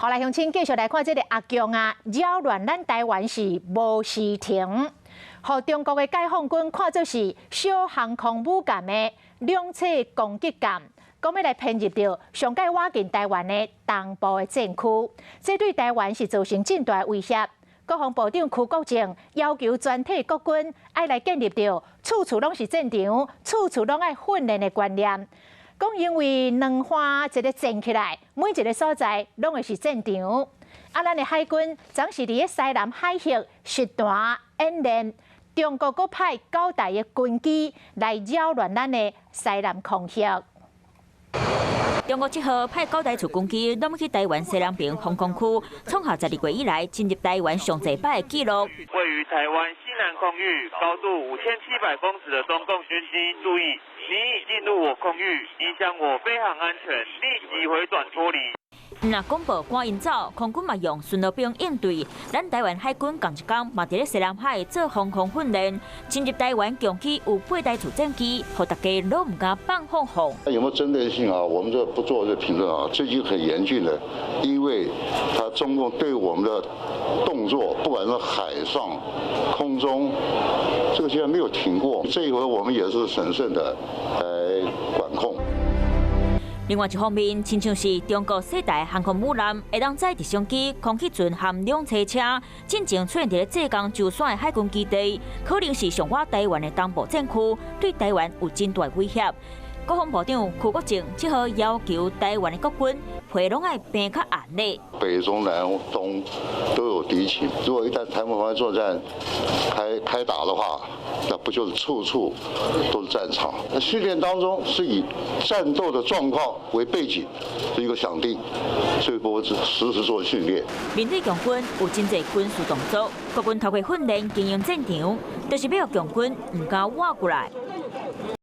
好來，鄉親繼續來看這个阿共啊，擾亂咱台灣是無時停，予中國的解放軍看做是小航空母艦的兩棲攻擊艦，講欲來編入著上蓋倚近台灣的東部的戰區，這對台灣是造成真大的威脅。國防部長邱國正要求全體國軍愛來建立著處處攏是戰場，處處攏愛訓練的觀念。講因為兩岸一个戰起來，每一个所在攏會是戰場。啊，咱的海軍昨是佇咧西南海域實彈演練，中國閣派九台的軍機來擾亂咱的西南空域。中國7號派九台次軍機攏去台灣西南邊防空區，創下12月以來進入台灣上濟擺的紀錄。位於台灣西南空域，高度5700公尺的中共軍機，注意，你已進入我空域，影響我飛航安全，立即回轉脫離。毋但廣播趕𪜶走，空軍嘛用巡邏兵應對。咱台灣海軍仝一工嘛佇咧西南海做防空訓練，進入台灣疆區有八台次戰機，予大家攏毋敢放放放。有沒有針對性啊？我們這不做這評論啊。最近很嚴峻的，因為他中共對我們的動作，不管是海上、空中，這個現在沒有停過。這一回我們也是審慎的來管控。另外一方面，親像是中國四台航空母艦會當載直升機、空氣船和兩棲車，進前出現佇咧浙江舟山的海軍基地，可能是上倚台灣的東部戰區，對台灣有真大威脅。國防部長邱國正7號要求台灣的國軍皮攏愛繃較硬咧。北中南東都有敵情，如果一旦台灣防衛作戰開打的話，那不就是處處都是戰場？那訓練當中是以戰鬥的狀況為背景，是一個想定，所以我是實時做訓練。面對共軍有真濟軍事動作，國軍透過訓練經營戰場，就是欲予共軍毋敢倚過來。